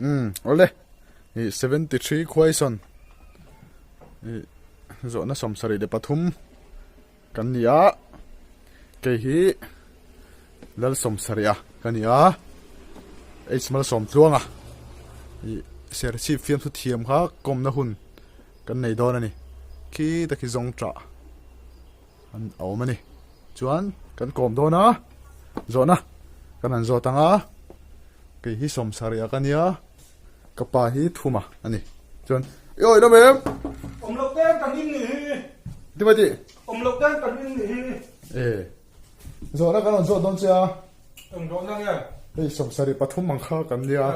Umm awle ih 73 question ih zawhna 73 kan ni a kei hi lal 70 a ka ni a h malsawmtluanga ih serchhip fiamthu thiam kha kawmna hun kan nei dawn a ni khi tak hi zawng tah an a awm a ni chuan kan kawm dawn a zawhna kan han zawt ang a kei hi 70 a ka nia ka pa hi thuma a ni chuan i awih lam em awm loh ten kan in ni hi ti mai ti awm loh ten kan in ni hi e zawhna kan rawn zawt dawn che a eng zawhna nge hei 73 ang kha kan nia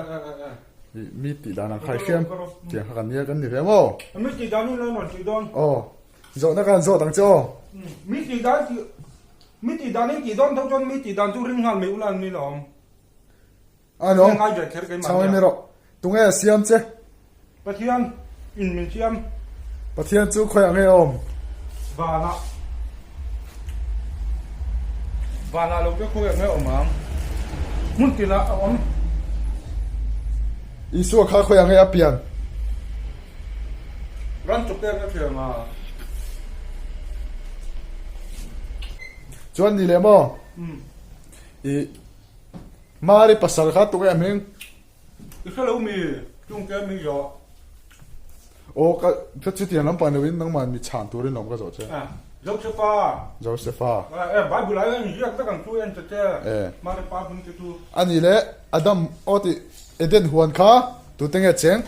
mi tih dan ang kha i hriam tiang kha kan nia kan ni ve maw mi tih dan in rawn tih dawn aw Zawhna ka han zawt ang che aw. Mi tih dan tih mi tih dan in tih dawn tho chuan mi tih dan chu ring nghal mai ula an ni lo. A no. Chhang em erawh. Tunge a siam che? Pathian in min siam. Pathian chu khawiah nge a awm? Vanah. Vanah lo te khawiah nge a awm ang? Hmun tinah a awm. Isua kha khawiah nge a pian? Ram chu pek a thiam a. Chuan ni leh maw? I Mari pasal kha tunge a hming? I hre lo mi, chung te mi zawh. Aw ka ka chutiang lampang deuhin nangmah mi chhan turin lawm ka zawh che. Josepha. Josepha. E Bible ah hian inziak vek ang chu en che che. Mari pa hming te chu. Ani leh Adam aw tih Eden huan kha tute nge cheng?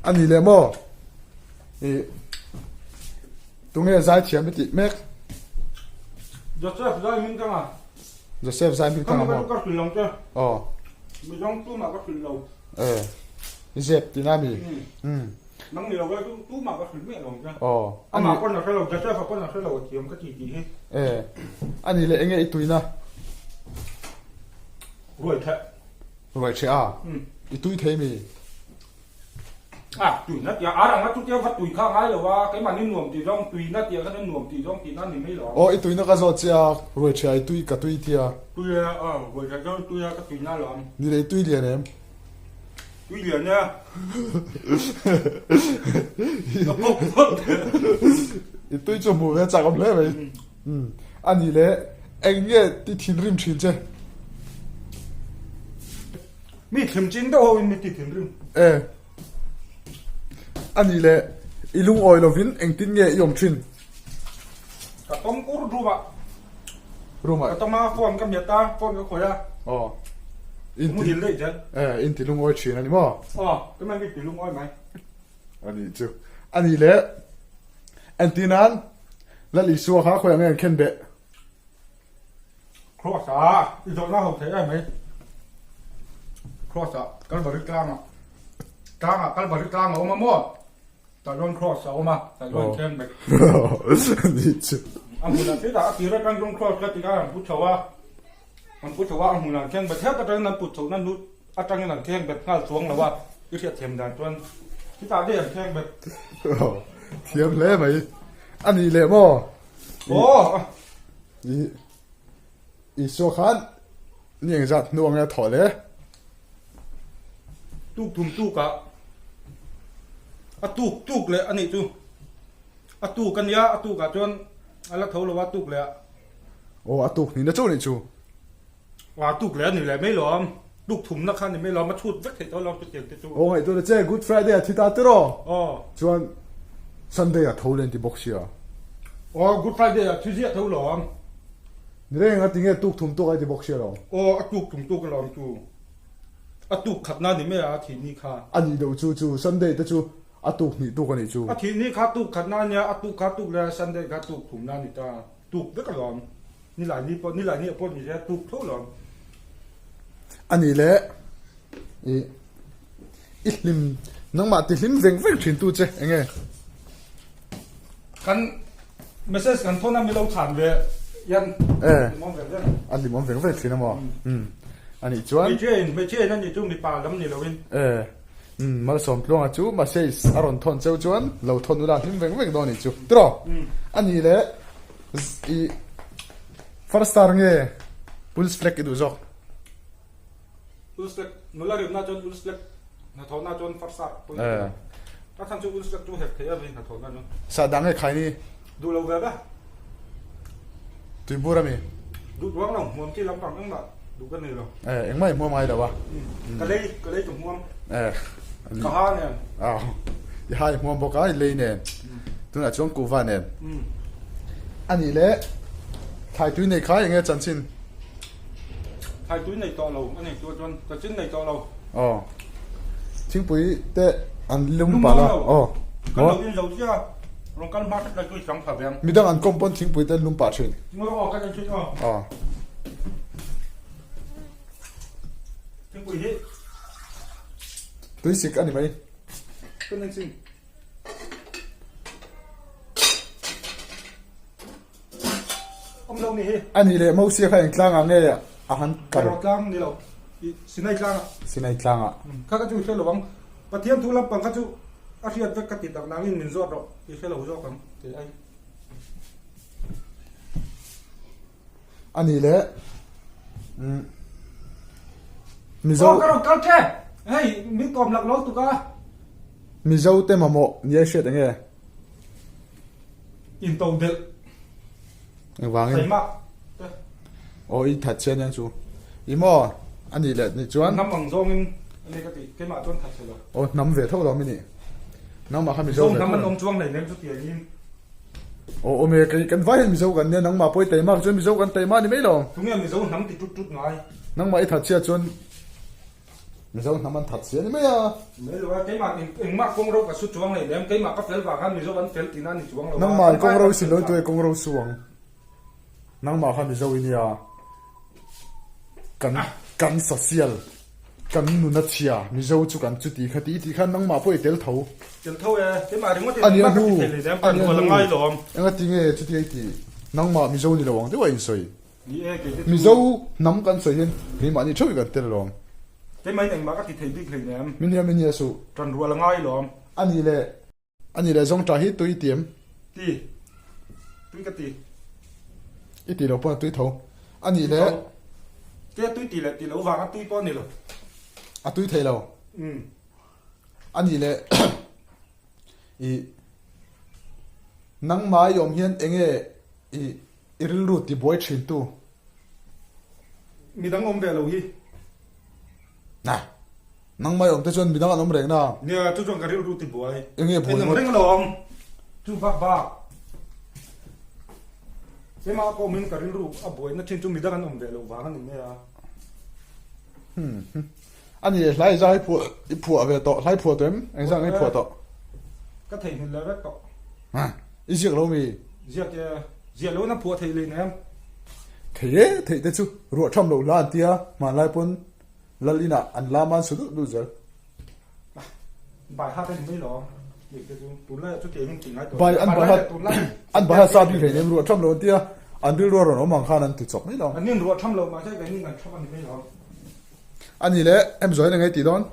A ni leh maw? Ih tunge zaithiam i tih mek? Joseph zai hming tang a. Joseph zai hming tang a maw? Aw. E i zep tihna a mi? Umm. Nang ni lo ve chu tumah ka hrilh miah lo ang che. Aw. Amah pawn a hre lo, Joseph-a pawn a hre lo a thiam ka ti tih hi. E. A ni leh enge i tuina? Ruai theh. Ruai theh a? Umm. I tui thei mi? A, tuina tia ar anga chutia va tui kha a ngai lo a, keimahni nuam tih zawng tuina tia khan nuam tih zawng tihna a ni mai lo ang. Aw, i tuina ka zawt che a, ruai theh a i tui ka tui tia. Tui e, aw, ruai theh chu tui a ka tuina lo ang. Ni leh i tui lian em? Tui lian e. Ka pawk phawt. I tui chu hmuh ve chak awm hle mai. A nih leh eng nge ti thinrim thin che? Mi thlim chin deuh ho in mi ti thinrim. E. A nih leh i lungawi lovin engtin nge i awm thin? Ka tawm kur room ah. Room ah. Ka tawm a phone ka hmiat a phone ka khawih a. Aw. In ti leh zel. E in ti lungawi thin a ni maw? Aw ka man mi ti lungawi mai. A nih chu. A nih leh entir nan Lal Isua kha khawiah nge an khen beh? Cross ah i zawhna ho thei em mai. Cross ah Kalvari tlangah tlangah Kalvari tlangah a awm a maw? Tah chuan cross a awm a, tah chuan thleng vek. Ni chu. A hmunah thil ah a tir atang chuan cross kha tikhan an pu chho a, an pu chho a, a hmunah an thleng bet hep atangin an put chhohna hnu atangin an thleng bet nghal chuang lo a, i hriatthiam dan chuan chutah daih an thleng bet. Thiam hle mai. A nih leh maw? Aw. I Isua khan ni engzat hnu ange a thawh le? Tuk thum tuk ah a tuk tuk leh a nih chu a tuk a nia a tuk ah chuan a la tho lo a tuk leh ah. Aw a tuk hnih na chu nih chu. Aw a tuk leh a ni leh mai lo a tuk thum na kha a ni mai lo a chhut vek theih tawh lo chutiang te chu. Aw ngaihtuah ta che Good Friday a thi ta tiraw? Aw. Chuan Sunday a tho leh an ti bawk sia. Aw Good Friday a thi ziah tho lo a. Ni reng a tinge tuk thum tuk a ti bawk sia lo. Aw a tuk thum tuk alawm chu. A tuk khatna ni mai a a thih ni kha. A nih deuh chu chu Sunday te chu a tuk hnih tuk a nih chu. A thih ni kha tuk khatna a nia a tuk kha tuk leh a Sunday kha tuk thumna a ni ta. Tuk vek alawm. Nilai ni pawh nilai ni ah pawh ni se a tuk tho alawm. A nih leh i i hlim nangmah ti hlim veng veng thin tu che enge? Kan message kan thawn a mi lo chhan ve hian limawm veng veng. A limawm veng veng thin a maw? Umm. A nih chuan. Hmeichhia in hmeichhia in a nih chu mipa lam ni lo in. E. Umm Malsawmtluanga chu message a rawn thawn cheu chuan lo thawn ula hlim veng veng dawn anih chu tiraw? A nih leh i first star nge pulse flag i duh zawk? Pulse flag nula rimna chuan pulse flag hnathawhna chuan first star pawh i duh a chhan chu pulse flag chu hek thei a vei hnathawhna chuan. Sahdah nge khai ni? Duh lo ve ve. Tuibur a mi? Duh duang lo, hmuam chi lampang engmah duh ka nei lo. Eh, engmah i hmuam ngai lo a. Ka lei, ka lei ka hmuam. Eh. Ka ha nen. Ah, i ha i hmuam bawk a, i lei nen. Tunah chuan kuhva nen. A nih leh, thlai tui nei kha enge chanchin? Thlai tui nei tawh lo a ni chu chuan chanchin nei tawh lo. Aw. Thingpui te an lum pah la. Aw. Kan lo in zo chiah a, rawn kal hma hret lai chu i chang pha ve ang. Midang an kawm pawn thingpui te an lum pah thin. Aw kan en thin aw. Aw. Thingpui hi. Tui sik a ni mai. Kan en chin. Awm lo ni hi. A nih leh Mosia kha eng tlangah nge a han kal? Karaw tlang ni lo, i Sinai tlangah. Sinai tlangah. Kha ka chu i hre lo ang. Pathian thu lampang kha chu a hriat vek ka ti tak nangin min zawt rawh, i hre lo zawk ang kei ai. A nih leh umm Mizo. Aw ka rawn kal che, hei min kawm lak lo tuk a. Mizo te mamawh nia i hriat eng nge? Into delh. Engvangin? Keimah te. Aw i that chian eng chu. I maw? A nih leh nih chuan. Hnam ang zawngin a ni ka ti. Keimah chuan that che lo. Aw hnam ve tho lo mi nih. Nangmah kha Mizo ve tho. Mizo hnam an awm chuang hlei nem chu tiangin. Aw awm e kei kan vai hian Mizo kan nia nangmah pawh i taima chuan Mizo kan taima ni mai lo. Tunge Mizo hnam ti tut tut ngai? Nangmah i that chhiat chuan Mizo hnam an that si a ni mai a. Mai lo a, keimah engmah kawng ro ka su chuang hlei lem, keimah ka fel vang khan Mizo an fel tihna a ni chuang lo a. Nangmah i kawng ro i si lo tu e kawng ro su ang. Nangmah kha Mizo i nia. Kan kan social, kan nuna chhia, Mizo chu kan chuti kha ti i tih khan nangmah pawh i tel tho. Tel tho e, keimah ringawt in engmah ka ti thei hlei lem, kan hual a ngai lawm. Enga ti nge chuti a i tih? Nangmah Mizo ni lo ang deuh a insawi. Mizo hnam kan sawi hian keimahni theuh hi kan tel alawm. Keimahin engmah ka ti thei bik hleinem. Min hian min hia suh. Ṭan rual a ngai lawm. A nih leh a nih leh zawng ṭah hi tui i ti em? Ti. Tui ka ti. I ti lo pawn a tui tho. A nih leh. Tia tui ti leh ti lo vang a tui pawh a ni lo. A tui thei lo. Umm. A nih leh i nangmah i awm hian enge i I rilru tibuai thin tu. Midang awm ve lo hi. Na. Nangmah i awm te chuan midang an awm reng na. Nia, chu chuan ka rilru tibuai. Enge buai ngawt. Reng lo awm. Chu bak bak. Keimah pawh min ka rilru a buaina thin chu midang an awm ve loh vang a ni mai a. Hmm. A ni e, hlai zai phuah i phuah ve tawh, hlai phuah tawh em? Engzah nge i phuah tawh? Ka theihnghilh leh vek tawh. Ha, i ziak lo mi? Ziak e, ziah loin a phuah theih leh nem. Thei e, theih te chu ruah tham loh hla an tia, hmanlai pawn lal inah an lam a an su dut dut zel. Bai hat a ni mai lo, tih te chu tunlaiah chu tiang in ti ngai tawh. Bai an bai hat, an bai hat sa bik hlei nem ruah tham lo an tia, an rilru a rawn awm ang khan an ti chawp mai lo. An in ruah tham lo mahse keini kan tham a ni mai lo. A ni le, em zawi na ngei tih dawn?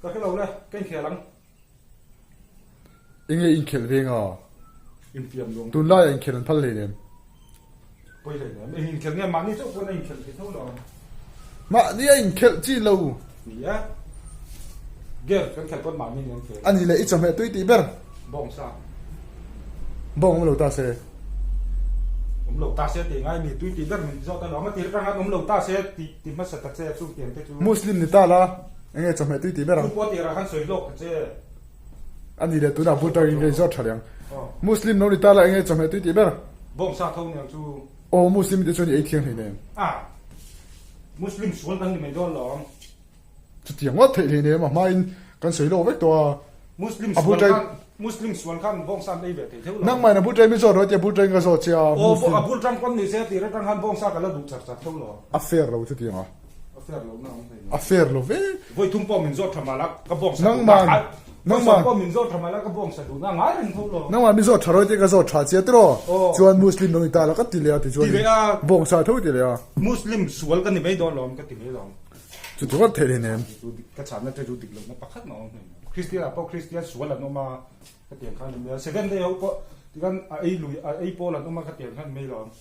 Ka hre lo le, ka inkhel ang. Enge inkhelh veng a? Infiam zawng. Tunlaiah inkhelh an phal hlei nem. Pawi hlei nem. Eng inkhelh nge mahni chauh pawn a inkhelh thei tho lo. Mahni a inkhelh chi lo. Ni e. Game kan khelh pawn mahni nen khel. A ni le, i chawhmeh tui tih ber. Bawng sa. Bawng awm lo ta se. Awm lo ta se tih ngai mi tui tih ber min zawt alawm. A tir atang khan awm lo ta se tih ti hmasa ta che chu tiang te chu. Muslim ni ta la. Enge chawhmeh tui tih ber ang. Chu pawh tirah khan sawi hlawk ta che. A ni leh tunah bul tangin ka inzawt tha leh ang. Muslim lo ni ta la enge chawhmeh tui tih ber? Bawngsa tho niang chu. Aw Muslim te chuan i ei thiang hlei nem. A Muslim sual kan ni mai dawn lo ang. Chutiang ngawt theih hlei nem a hmain kan sawi lawk vek tawh a. Muslim sual khan Muslim sual khan bawngsa an ei ve thei theuh lo. Nangmah in a bul tangin min zawt rawh tia bul tangin ka zawt che a. Aw a bul tang pawn ni se tir atang khan bawngsa ka la duh char char theuh lo. A fair lo chutiang a. A fair lo na awm A fair lo ve. Vawi thum pawh min zawt tha mal a, ka bawng sa duhna. Nangman, pawh min zawt tha mal a, ka bawng sa duhna ngai reng tho lo. Nangman min zawt tha rawih te ka zawt tha chia tiraw. Chuan Muslim lo ni ta la ka ti leh a ti chuan. Ti leh a. Bawng sa tho ti leh a. Muslim sual ka ni mai dawn lawm ka ti mai lawm. Chu chu ngawt theih hleinem. Chu dik ka chhanna te chu dik lohna pakhat mah a awm hleinem. Kristian ah pawh Kristian sual an awm a, khatiang khan a ni mai a. Seven day ho pawh tikhan a ei lui a ei pawl an awm a khatiang khan mai lo ang.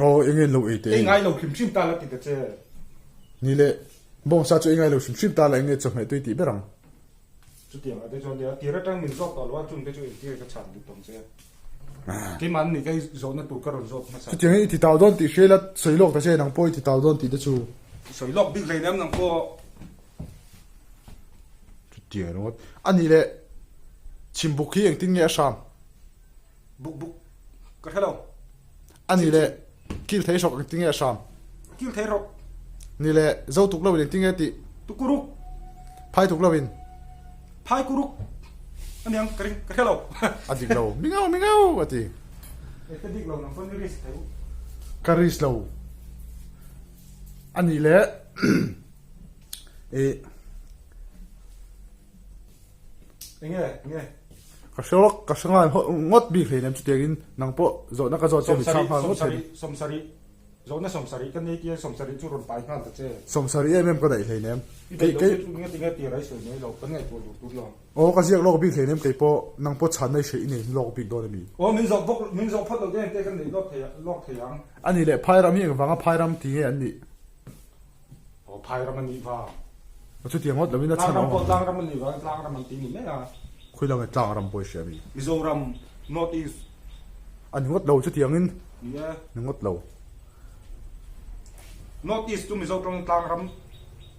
Aw eng nge lo ei teh. Ei ngai lo hrim hrim ta la ti ta che. Ni le, bawngsa chu ei ngai lo hrim hrim ta la eng nge chawhmeh tui tih ber ang. Chutiang ah te chuan nia tir atang min zawk tawh lo a chung te chu entir ka chhan duh tawng che a. Keimah an ni ka zawhna tur ka rawn zawk hmasa. Chutiang hi i ti tau dawn tih hria ila sawi lawk ta che nang pawh i ti tau dawn tih te chu. Sawi lawk bik hleinem nang pawh. Chutiang ringawt. A nih leh chhimbuk hi engtin nge a hram? Buk buk ka hre lo. A nih leh kil thei hrawk engtin nge a hram? Kil thei hrawk. Nih leh zo tuk lo in engtin nge tih? Tukuruk. Phai tuk lo in. Phai kuruk. A niang ka ring ka hre lo. A dik lo. Mingau mingau a ti. E ka dik lo nang pawn i risk thei u. Ka risk lo. A nih leh eh. Enge enge. Ka hre lawk ka hre nghal ngawt bik hleinem chutiangin nang pawh zawhna ka zawt che mi chhang nghal ngawt thei. 70 zawhna 70 ka nei tia 70 chu rawn pai nghal ta che. 70 em em ka daih hleinem. Kei kei nge tinge tir ai sawi mai lo kan ngaihtuah duh tur lo. Aw ka ziak lawk bik hleinem kei pawh nang pawh chhanna i hreih i nei lawk bik dawn ami. Aw min zawh bawk min zawh phawt lo te engte kan nei lawk thei lawk thei ang. Ani leh phairam hi engvanga phairam ti nge an nih? Aw phai ram a nih vang. A chutiang ngawt lovin a chhan awm. Tlang ram pawh tlang ram a nih vang tlang ram an ti ni mai a. Khawi lam nge tlang ram pawh i hria mi? Mizoram, North East. A ni ngawt lo chutiangin. Ni e. Ni ngawt lo. North East chu Mizo tawng tlang ram,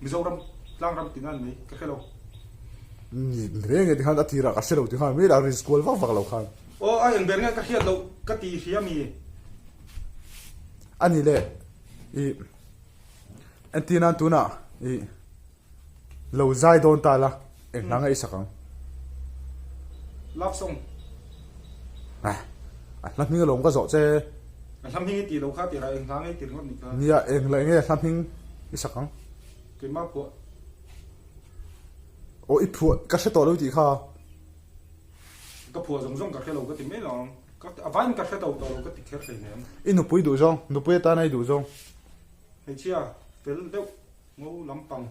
Mizoram tlang ram tihna a ni mai, ka hre lo. Ni reng e tikhan a tirah ka hre lo tikhan mai la risk kual vak vak lo khan. Aw a eng ber nge ka hriat loh ka ti hria mi? A ni le i. Entir nan tunah i lo zai dawn ta la eng hla nge i sak ang? Love song. Ah, a hla hming alawm ka zawh che. A hla hming i tih lo kha tirah eng hla nge i ti ringawt ni kha. Nia, eng hla enge hla hming i sak ang? Keimah phuah. Aw i phuah ka hre tawh lo i tih kha. Ka phuah zawng zawng ka hre lo ka ti mai lo ang. Ka a vaiin ka hre tawh tawh lo ka ti kher hleinem. I nupui duh zawng, nupui atana i duh zawng. Hmeichhia fel deuh ngo lampang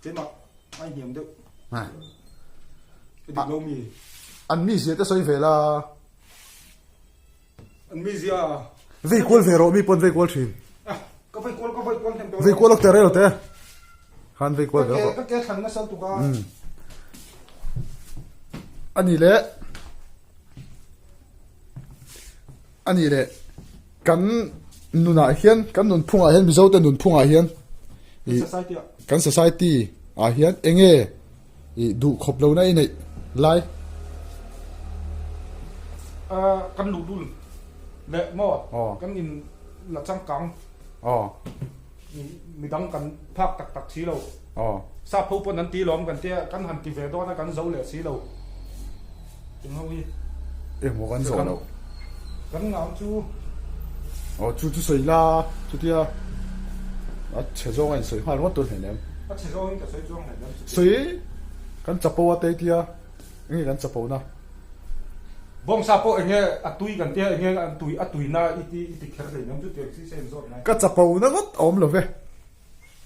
keimah ai hniam deuh ka dik lo mi. An mizia te sawi ve la. An mizia. Vei kual ve rawh mi pawn vei kual thin. Ka vei kual ka vei kual hnem tawh. Vei kual lawk teh rei lo teh. Khan vei kual ve rawh. Ka ke thlan nasa tuk a. Ani leh. A ni leh, kan nunah hian, kan nunphungah hian, Mizote nunphungah hian ih kan society ah hian eng nge ih duh khawp lohna i neih lai? Kan luhlul leh maw kan in la changkang midang kan phak tak tak si lo. Sap ho pawn an ti lawm kan tia kan han ti ve dawn a kan zo leh si lo. Eng ho hi. Engmaw kan zawh loh. Kan ngam chu. Aw chu chu sawi la chutia a chhe zawng a in sawi nghal ringawt tur hleinem. A chhe zawng in ka sawi chuang hleinem chutia. Sawi kan chapo a te tia enge kan chapo na. Bawngsa pawh enge a tui kan tia enge an tui a tui na i ti i ti kher hleinem chutia si se in zawt ngai. Ka chapo na ngawt a awm lo ve.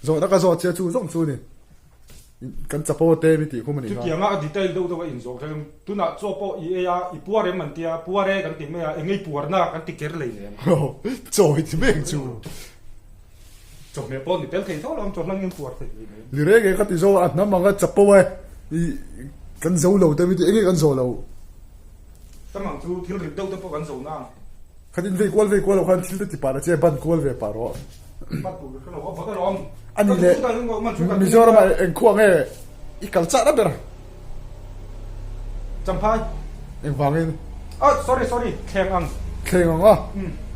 Zawhna ka zawt chia chu zawng chu ni. Kan chapo te mi tih khum a nih kha. Chutianga a detail deuh deuh a inzawh kher tunah chaw pawh i ei a, i puar em an tia, puar e kan ti mai a, eng ei puarna kan ti ker lei nem. Chaw i ti mek chu. Chawhmeh pawh ni tel thei tho lo ang, chaw hlangin puar thei hlei nem. Ni reng e ka ti zawk a, a hnam anga chapo e, i kan zo lo te mi ti, eng nge kan zawh lo. Tam ang chu thil rit deuh te pawh kan zo na ang. Khatin vei kual vei kual lo khan thil te ti pah la che, ban kual ve pah rawh. A nih leh Mizoram ah eng khuah nge i kal chah na ber? Champhai. Engvangin? Oh sorry sorry thleng ang. Thleng ang a?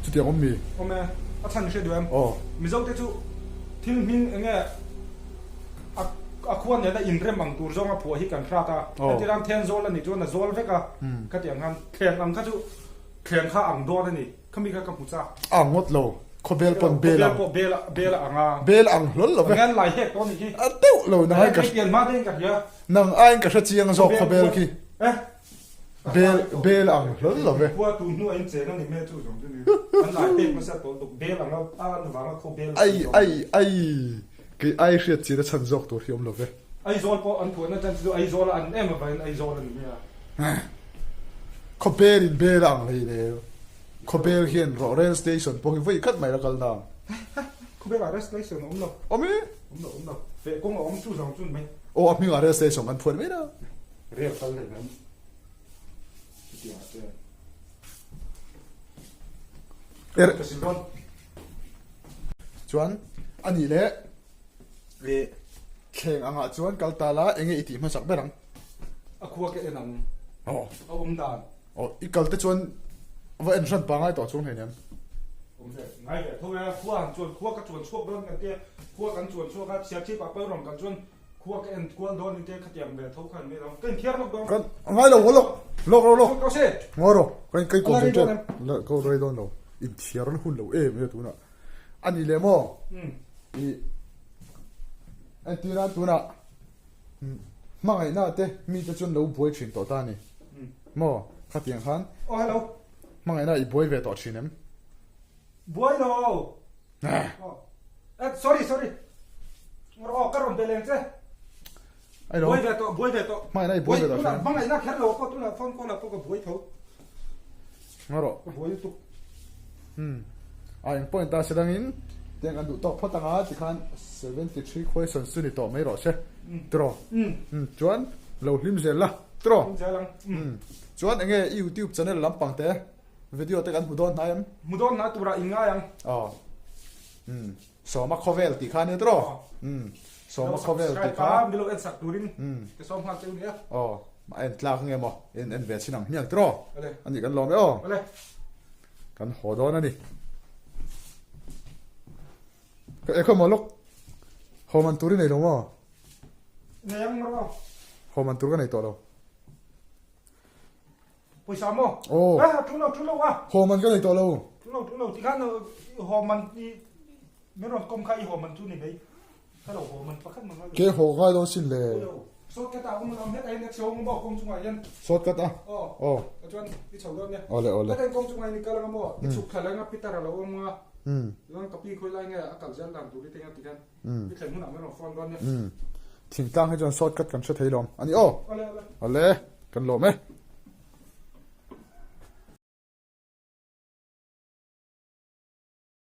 Chutiang awm mi? Awm e. A chhan hre duh em? Aw. Mizo te chu thil hming enge a a khua nena inrem ang tur zawnga phuah hi kan hrat a. Hetiang Thenzawl a nih chuan a zawl vek a. Khatiang khan thleng ang kha chu thleng kha ang dawn a ni. Khami kha ka hmu chak. A ngawt lo. Khawbel pawn bel ang. Khawbel pawh bel bel a ang a. Bel ang hlawl lo ve. Ngan lai hek tawh a nih khi. A deuh lo nang aiin ka. Hei pian hma deuhin ka hria. Nang aiin ka hre chiang zawk khawbel khi. Eh. Bel bel ang hlawl lo ve. Khua tun hnu a in cheng a ni hmel chu zawng chu ni. An lai pek nasa tawh tuk bel anga a an vanga khaw bel. Ai ai ai kei ai hriat chin a chhan zawk tur hi awm lo ve. Aizawl pawh an phuahna chan chu Aizawl a an em avangin Aizawl a ni mai a. Khaw bel in bel a ang hlei leu. Khaw bel hian rawh rail station pawh hi vawi khat mai la kal na ang. Khaw bel ah rail station a awm lo. Awm e. Awm lo awm lo. Feh kawng a awm chu zawng chu ni mai. Aw a hmingah rail station kan phuan mai na. Rail kal hlei mai. Chutiang ah chuan. Er. Chuan a nih leh i thleng angah chuan kal ta la enge i tih hmasak ber ang? A khua ka en ang. Aw. A awm dan. Aw i kal te chuan va en hran pangai tawh chuang hleinem. Awm ve ngai ve tho e khua han chuan khua ka chuan chhuak dawn kan tia khua kan chuan chhuak a chhiarchhip ah pawh rawn kal chuan Khua ka en kual dawn in te khatiang ve tho khan mai lo. Ka inthiar lawk dawn. Kan ngai lo lawk lawk lawk lawk. Kau se. Ngawi rawh. Kan kai kawm ve tep. La ko rei dawn lo. Inthiar na hun lo em e tunah. Ani le maw? I entir nan tunah hmangaihna te mi te chuan lo buai thin tawh ta ni. Maw khatiang khan. Oh hello. Hmangaihna i buai ve tawh thin em? Buai lo. Eh, sorry, sorry. Aw, ka rawn be leng che. Ai lo. Buai ve tawh, buai ve tawh. Hmangaihna i buai ve tawh. Tunah hmangaihna kher lo pawh tunah phone call ah pawh ka buai tho. Nga rawh. Ka buai lutuk. Hmm. A eng point ta se dangin tiang kan duh tawk phawt anga tikhan 73 questions chu ni tawh mai rawh se. Tiraw. Hmm. Chuan lo hlim zel la. Tiraw. Hlim zel ang. Hmm. Chuan enge i YouTube channel lampang te Video te kan hmu dawn hnai em? Hmu dawn hnai turah in ngai ang. Aw. Umm. Sawma khawvel tih kha ania tiraw? Umm. Sawma khawvel tih kha. Lo subscribe a, en sak turin ka sawm nghal cheu nia. Aw. A en tlak nge maw? En en ve chin ang hmiang tiraw? Awle. Ani kan lawm e aw. Awle. Kan haw dawn a ni. Ka e khaw maw lawk. Haw man tur i nei lo maw? Nei ang maw? Haw man tur ka nei tawh lo. Pawisa maw? Aw. Eh, thu lo, thu lo a. Haw man ka nei tawh lo. Thu lo, thu lo. Tikhan i haw man i min rawn kawm kha i haw man chu ni mai. Ka lo haw man pakhat man Ke haw ngai dawn sin le. Shortcut ah awm awm hetah hian a chho awm maw kawng chungah hian. Shortcut a? Aw. Aw. Chuan i chho dawn nia. Awle awle. Hetah kawng chungah hian i kal anga maw? I chhuk thla leh anga Peter a lo awm anga. Chuan ka pi khawi lai nge a kal zel dan tur i teng a tikhan. I thlen hunah min rawn phone dawn nia. Thingtlang hi chuan shortcut kan hre thei lawm. Ani aw. Awle awle. Awle. Kan lawm e.